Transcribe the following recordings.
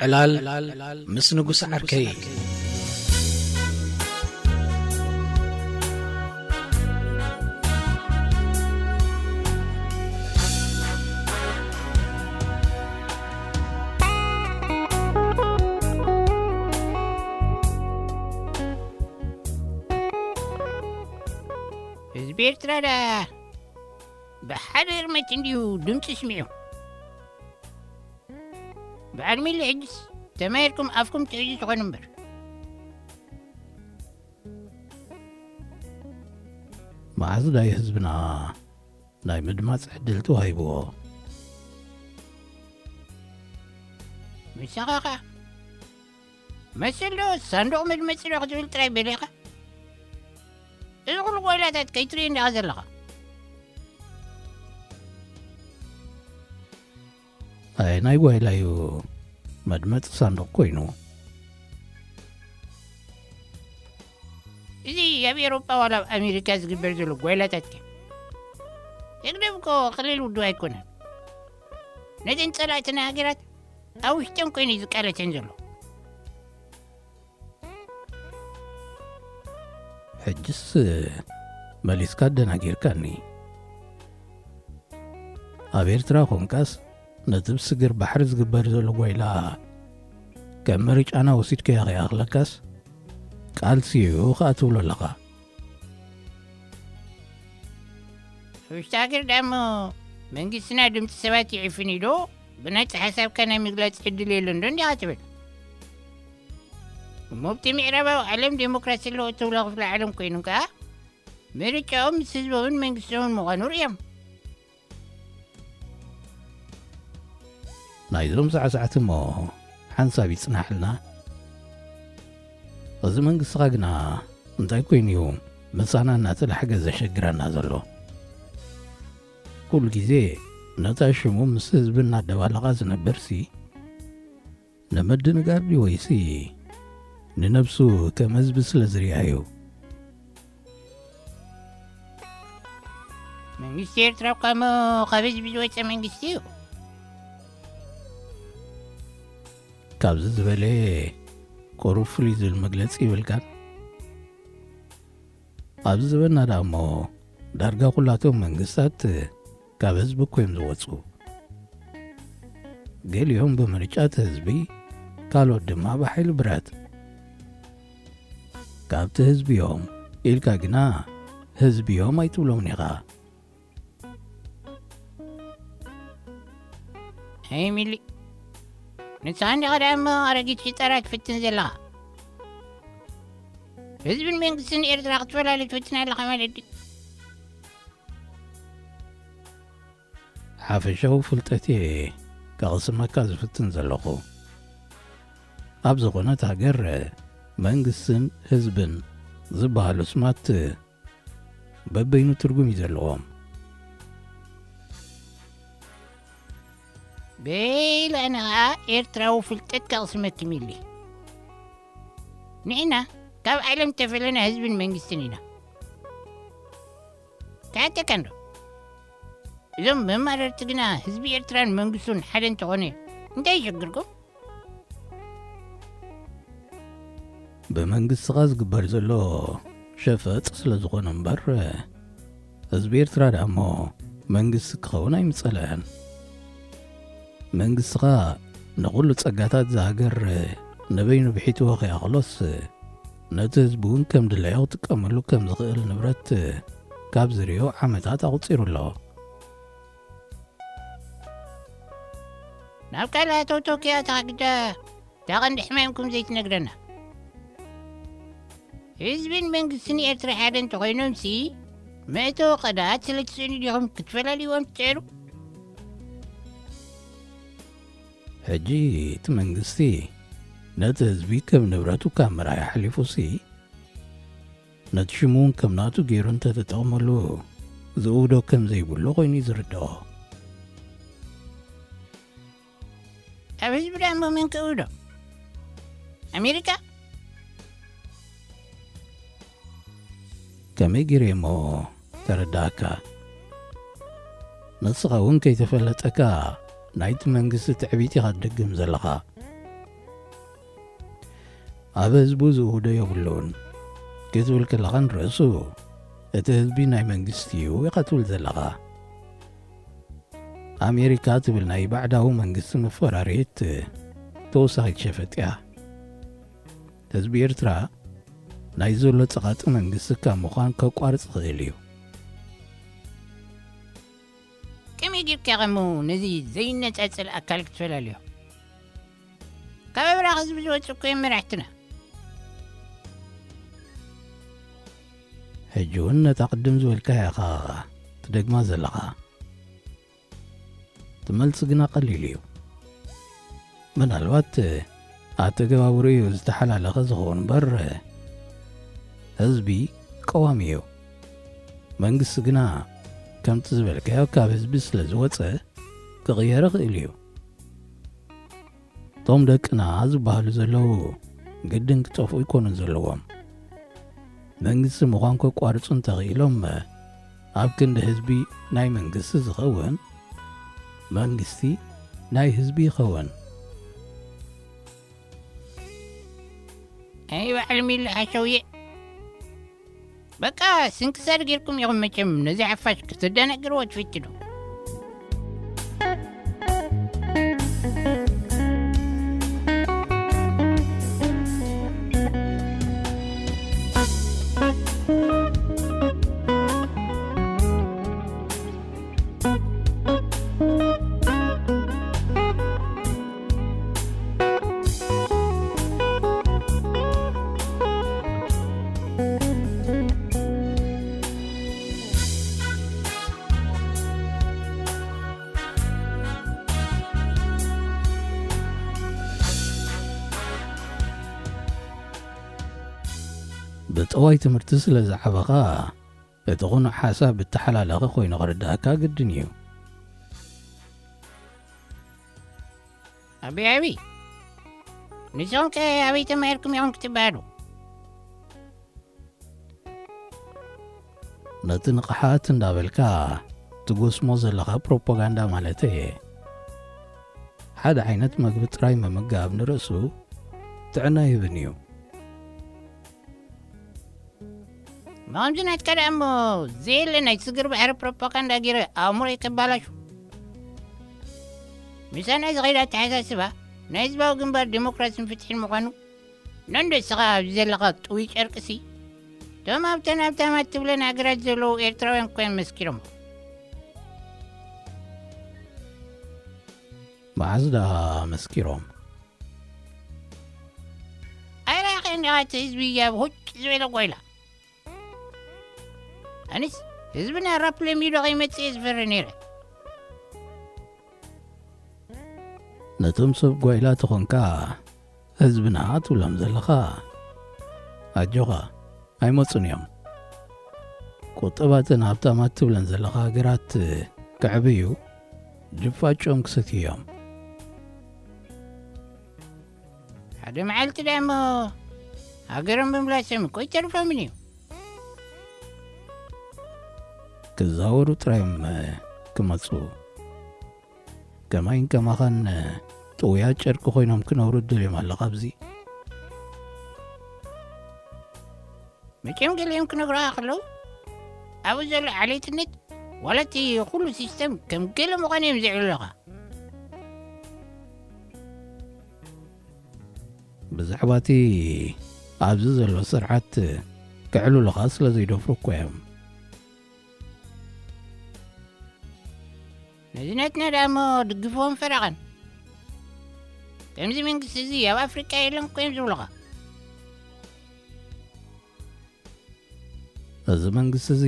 ዕላል ምስ ንጉስ ዓርከይ። ህዝቢ ኤርትራ ደኣ ብሓደ ህርመት እንድዩ ድምፂ ስሚዑ። በዓል ሚሊ ሕጅስ ተማሂርኩም ኣፍኩም ትሕዙ ትኾኑ እምበር። መዓዝ ዳይ ህዝብና ናይ ምድማፅ ዕድል ተዋሂብዎ? ምሳኻ ኸዓ መሰል ዶ ሳንዱቕ መድመፂ ዶ ክትብል ጥራይ በሊኻ? እዚ ኩሉ ጓይላታት ከይትርኢ እንዲኻ ዘለኻ። ኣይ፣ ናይ ጓይላ እዩ መድመፂ ሳንዱቕ ኮይኑ። እዚ ኣብ ኤውሮጳ ዋላ ኣብ ኣሜሪካ ዝግበር ዘሎ ጓይላታት ከ? ህግደፍ እኮ ቀሊል ውድብ ኣይኮነን። ነዘን ጸላእትና ሃገራት ኣብ ውሽጠን ኮይኑ እዩ ዝቃለሰን ዘሎ። ሕጅስ መሊስካ ኣደናጊርካኒ። ኣብ ኤርትራ ኾንካስ ነቲ ብስግር ባሕሪ ዝግበር ዘሎ ጓይላ ከም ምርጫና ወሲድካዮ ከይኣኽለካስ፣ ቃልሲ እዩ ኸኣ ትብሎ ኣለኻ። ውሽጢ ሃገር ደኣሞ መንግስትና ድምፂ ሰባት ይዕፍን እዩ ዶ? ብናይ ሓሳብካ ናይ ምግላፅ ዕድል የለን ዶ እንዲኻ ትብል? እሞ ኣብቲ ምዕራባዊ ዓለም ዴሞክራሲ ኣለዎ እትብሎ ክፍለ ዓለም ኮይኑ ከኣ፣ ምርጫኦም ምስ ህዝቦምን መንግስቶምን ምዃኑ ርእዮም። ናይዞም ሳዕሳዕቲ እሞ ሓንሳብ ይጽናሕልና። እዚ መንግስትኻ ግና እንታይ ኮይኑ እዩ ምሳና እናተላሕገ ዘሸግረና ዘሎ? ኩሉ ግዜ ነታ ሽሙ ምስ ህዝቢ እናደባለቓ ዝነብርሲ፣ ንምድንጋር ድዩ ወይሲ ንነብሱ ከም ህዝቢ ስለ ዝርእያ እዩ? መንግስቲ ኤርትራ እኳ እሞ ካብ ህዝቢ ዝወፀ መንግስቲ እዩ። ካብዚ ዝበለ ቁሩብ ፍልይ ዝብል መግለጺ ይብልካን? ኣብዚ ዘበንና ደኣ እሞ ዳርጋ ኩላቶም መንግስታት ካብ ህዝቢ እኮ እዮም ዝወፁ። ገሊኦም ብምርጫ እቲ ህዝቢ፣ ካልኦት ድማ ብሓይሊ ብረት። ካብቲ ህዝቢ እዮም ኢልካ ግና ህዝቢ እዮም ኣይትብሎምን ኢኻ። ኣይ ሚሊ፣ ንስኻ እንዲኻ ደኣ እሞ ኣረጊት ሽጠራ ትፍትን ዘለኻ። ህዝብን መንግስትን ኤርትራ ክትፈላሊ ትፍትን ኣለኻ ማለት ድዩ? ሓፈሻዊ ፍልጠት እየ ከቕስመካ ዝፍትን ዘለኹ። ኣብ ዝኾነት ሃገር መንግስትን ህዝብን ዝበሃሉ ስማት በበይኑ ትርጉም እዩ ዘለዎም። በይለ ኣነ ኸኣ ኤርትራዊ ፍልጠት ከቕስመኪ ሚሊ። ንሕና ካብ ዓለም ተፈለና ህዝብን መንግስትን ኢና። ክሓተካ እንዶ፣ እዞም መማረርቲ ግና ህዝቢ ኤርትራን መንግስቱን ሓደ እንተኾነ እንታይ ይሸግርኩም? ብመንግስትኻ ዝግበር ዘሎ ሸፈጥ ስለ ዝኾነ እምበር፣ ህዝቢ ኤርትራ ደኣ እሞ መንግስቲ ክኸውን ኣይምጸለአን። መንግስትኻ ንኹሉ ጸጋታት እዛ ሃገር ንበይኑ ብሒትዎ ከይኣኽሎስ፣ ነቲ ህዝቢ እውን ከም ድላዩ ክጥቀመሉ ከም ዝኽእል ንብረት ካብ ዝርእዮ ዓመታት ኣቑጺሩ ኣሎ። ናብ ካልእ ኣተውተው ከይኣተኻ ግዳ እታ ቀንዲ ሕማምኩም ዘይትነግረና። ህዝብን መንግስትን ኤርትራ ሓደ እንተኾይኖምሲ፣ መእተዊ ቀዳት ስለ ትስእኑ ዲኹም ክትፈላልይዎም ትጽዕሩ? ሕጂ እቲ መንግስቲ ነቲ ህዝቢ ከም ንብረቱ ካብ ምርኣይ ኣሕሊፉሲ፣ ነቲ ሽሙ እውን ከም ናቱ ገይሩ እንተተጠቕመሉ ዝእውዶ ከም ዘይብሉ ኮይኑ እዩ ዝርድኦ። ኣብ ህዝቢ ደኣ እሞ መን ክእውዶ? ኣሜሪካ? ከመይ ገይረ እሞ ተረዳእካ? ንስኻ እውን ከይተፈለጠካ ናይቲ መንግስቲ ትዕቢት ኢኻ ትድግም ዘለኻ። ኣብ ህዝቡ ዝእውዶ የብሉን ክትብል ከለኻ ንርእሱ፣ እቲ ህዝቢ ናይ መንግስቲ እዩ ኢኻ ትብል ዘለኻ። ኣሜሪካ ትብል ናይ ባዕዳዊ መንግስቲ መፈራሪት ተወሳኺት ሸፈጥ እያ። ህዝቢ ኤርትራ ናይ ዘሎ ጸቓጢ መንግስቲ ካብ ምዃን ከቋርጽ ይኽእል እዩ። ከመይ ጌርካ ኢኻ እሞ ነዚ ዘይነጻጸል ኣካል ክትፈላልዮ? ካብ ኣብራኽ ህዝቢ ዝወጹ እኮ እዮም መራሕትና። ሕጂ እውን ነታ ቅድም ዝበልካያ ኢኻ ትደግማ ዘለኻ። እቲ መልሲ ግና ቀሊል እዩ። ምናልባት ኣተገባብርኡ ዝተሓላለኸ ዝኸውን እምበር፣ ህዝቢ ቀዋሚ እዩ። መንግስቲ ግና ከምቲ ዝበልካዮ ካብ ህዝቢ ስለ ዝወጸ ክቕየር ይኽእል እዩ። እቶም ደቅና ዝበሃሉ ዘለዉ ግድን ክጠፍኡ ኣይኮኑን ዘለዎም። መንግስቲ ምዃን ከቋርጹ እንተኽኢሎም፣ ኣብ ክንዲ ህዝቢ ናይ መንግስቲ ዝኸውን፣ መንግስቲ ናይ ህዝቢ ይኸውን። ኣይ በዓል ሚሊ ሓሸውየ፣ በቃ ስንክሳር ጌርኩም ኢኹም መቸም ነዚ ሓፋሽ ክትደናግርዎ ትፍትኑ። ብጠዋይ ትምህርቲ ስለ ዝዓበኻ፣ እቲ ቕኑዕ ሓሳብ ብተሓላለኸ ኮይኑ ክርድኣካ ግድን እዩ። ኣቢ፣ ኣቢ፣ ንስኹም ከ ኣበይ ተማሂርኩም ኢኹም ክትበሃሉ? ነቲ ንቕሓት እንዳበልካ ትጎስሞ ዘለኻ ፕሮፓጋንዳ ማለተይ እየ። ሓደ ዓይነት መግቢ ጥራይ ምምጋብ ንርእሱ ጥዕና ይህብን እዩ። ከምዚ ናትካ ደኣ እሞ ዘየለ ናይ ስግር ባሕሪ ፕሮፓጋንዳ ገይረ ኣእምሮይ ከባላሹ። ምሳና ዝኸይድ ኣተሓሳስባ ናይ ህዝባዊ ግንባር ዲሞክራሲን ፍትሕን ምዃኑ ነንዶ እስኻ ኣብዚ ዘለኻ ጥውይ ጨርቅሲ፣ እቶም ኣብተን ሃብታማት ትብለን ሃገራት ዘለዉ ኤርትራውያን እኮ እዮም መስኪሮሞ። መዓዝ ደኣ መስኪሮም? ኣይረኣኻን ዲኻ እቲ ህዝቢ ኣብ ሁጭ ዝበለ ጓይላ? ኣነስ ህዝብና ራፕ ለሚዱ ከይመጽእ እየ ዝፈሪ ነይረ። ነቶም ሰብ ጓይላ ተኾንካ ህዝብና ትብሎም ዘለኻ፣ ኣጆኻ ኣይመጹን እዮም። ቁጠባተን ሃብታማት ትብለን ዘለኻ ሃገራት ክዕብዩ ጅፋጮም ክሰትዩ እዮም። ሓደ መዓልቲ ደኣ እሞ ሃገሮም ምምላሶም እኮ ይተርፎምን እዩ። ክዛወሩ ጥራዮም ክመጹ። ከማይን ከማኻን ጥውያት ጨርቂ ኮይኖም ክነብሩ ትደልዮም ኣለኻ ኣብዚ? መቸም ገሊኦም ክነግሩኻ ከለዉ፣ ኣብኡ ዘሎ ዓሌትነት ዋላ እቲ ኩሉ ሲስተም ከም ገለ ምዃኑ እዮም ዘዕልሉኻ። ብዛዕባ እቲ ኣብዚ ዘሎ ስርዓት ከዕልሉኻ ስለ ዘይደፍሩ እኮ እዮም። ነዚ ናትና ደኣ እሞ ድግፍዎም ፈረቓን። ከምዚ መንግስቲ እዚ ኣብ ኣፍሪቃ የለን እኮ እዮም ዝብሉኻ። እዚ መንግስቲ እዚ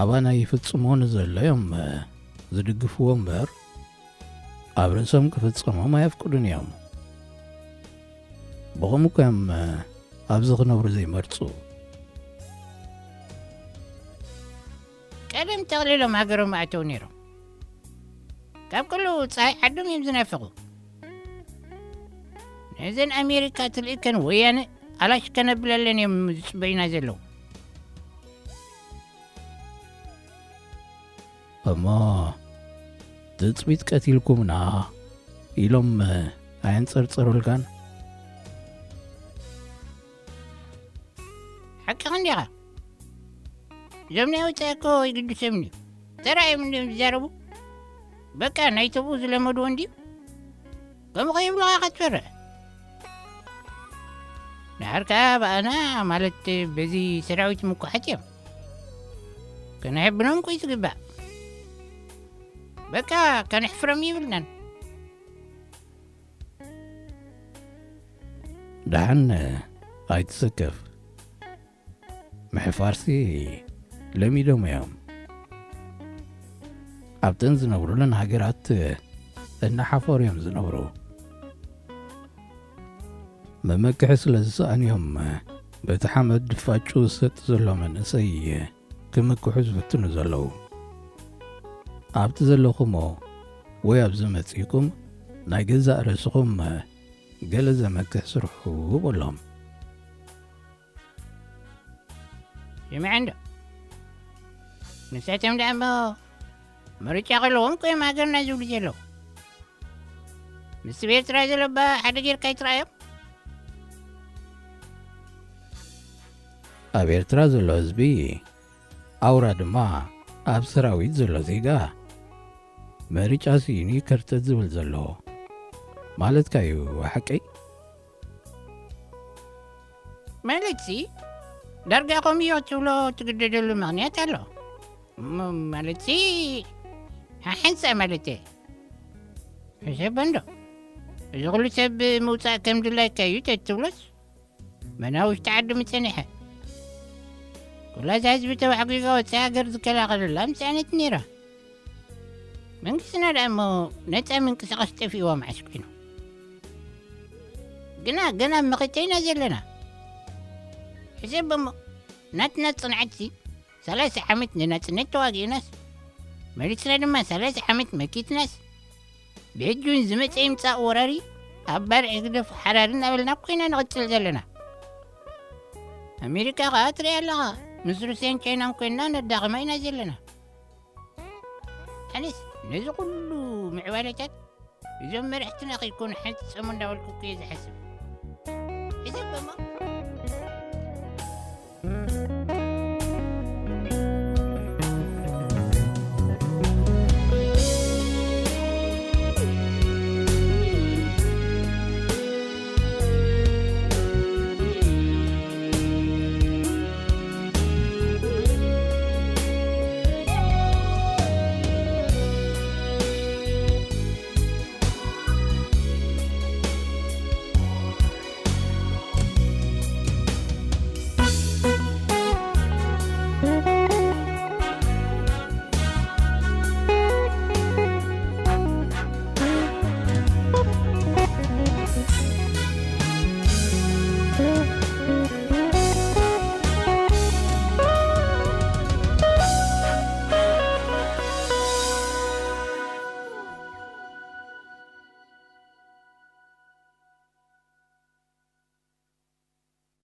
ኣባና ይፍጽሞ ንዘሎ እዮም ዝድግፍዎ እምበር፣ ኣብ ርእሶም ክፍጸሞም ኣየፍቅዱን እዮም። ብኸምኡ እኮ እዮም ኣብዚ ክነብሩ ዘይመርጹ። ቀደም ተቕሊሎም ሃገሮም ኣተው ነይሮም። ካብ ኩሉ ጸሓይ ዓዶም እዮም ዝናፍቑ። ነዘን ኣሜሪካ ትልእከን ወያነ ኣላሽ ከነብለለን እዮም ዝጽበዩና ዘለዉ። እሞ ትጽቢት ቀቲልኩምና ኢሎም ኣየንጸርጸሩልካን? እንዲኻ። እዞም ናይ ወጻኢ እኮ ይግድሶም እዩ። ተራእዮም እንዲዮም ዝዛረቡ። በቃ ናይ ተብኡ ዝለመድዎ እንድዩ። ከምኡ ከይብሉኻ ኢኻ ትፈርሕ። ድሓር ከኣ ብኣና ማለት በዚ ሰራዊት ምኩሓት እዮም። ከነሕብኖም እኮ እዩ ዝግባእ። በቃ ከነሕፍሮም ይብልናን። ደሓን ኣይትስከፍ። ምሕፋርሲ ለሚዶም እዮም። ኣብተን ዝነብሩለን ሃገራት እናሓፈሩ እዮም ዝነብሩ። መመክሒ ስለ ዝሰኣኑ እዮም በቲ ሓመድ ፋጩ ዝሰጥ ዘሎ መንእሰይ ክምክሑ ዝፍትኑ ዘለዉ። ኣብቲ ዘለኹሞ ወይ ኣብዚ መጺእኩም ናይ ገዛእ ርእስኹም ገለ ዘመክሕ ስርሑ በሎም። ስምዐ እንዶ፣ ንሳቶም ደኣ እሞ ምርጫ ከለዎም እኮ እዮም ሃገርና ዝብሉ ዘለዉ። ምስ ኤርትራ ዘሎ እባ ሓደ ጌርካ ይትረኣዮም። ኣብ ኤርትራ ዘሎ ህዝቢ፣ ኣውራ ድማ ኣብ ሰራዊት ዘሎ ዜጋ፣ ምርጫ ስኢኑ እዩ ከርተት ዝብል ዘሎ ማለትካ እዩ፣ ሓቀይ? ማለትሲ፣ ዳርጋ ከምኡ ክትብሎ ትግደደሉ ምኽንያት ኣሎ። ም-፣ ማለትሲ፣ ሓሓንሳ ማለት እየ። ሕሰብ እንዶ፣ እዚ ኩሉ ሰብ ምውጻእ ከም ድላይካ እዩ ተትብሎስ፣ መን ኣብ ውሽጢ ዓዲ ምጸንሐ? ኩላ እዛ ህዝቢ ተባሕጒጋ ወጻኢ ሃገር ዝከላኸለላ ምጸኣነት ነይራ። መንግስትና ደኣ እሞ ነጻ ምንቅስቓስ ጠፊእዋ መዓስ ኮይኑ? ግና ገና ኣብ መኸተ ኢና ዘለና። ሕሰብ እሞ፣ ናትና ጽንዓትሲ፣ ሰላሳ ዓመት ንናጽነት ተዋጊእናስ፣ መሊስና ድማ ሰላሳ ዓመት መኪትናስ፣ ብሕጂ እውን ዝመጸ ይምጻእ ወራሪ፣ ኣብ ባርዕ ግደፍ ሓራሪ እናበልና እኮ ኢና ንቕጽል ዘለና። ኣሜሪካ ኸኣ ትሪኣ ኣለኻ፣ ምስ ሩስያን ቻይናን ኮይንና ነዳኽማ ኢና ዘለና። ኣነስ ነዚ ኩሉ ምዕባለታት እዞም መራሕትና ከይኮኑ ሓንቲ ጸሙ እንዳበልኩ እኮ እየ ዝሓስብ።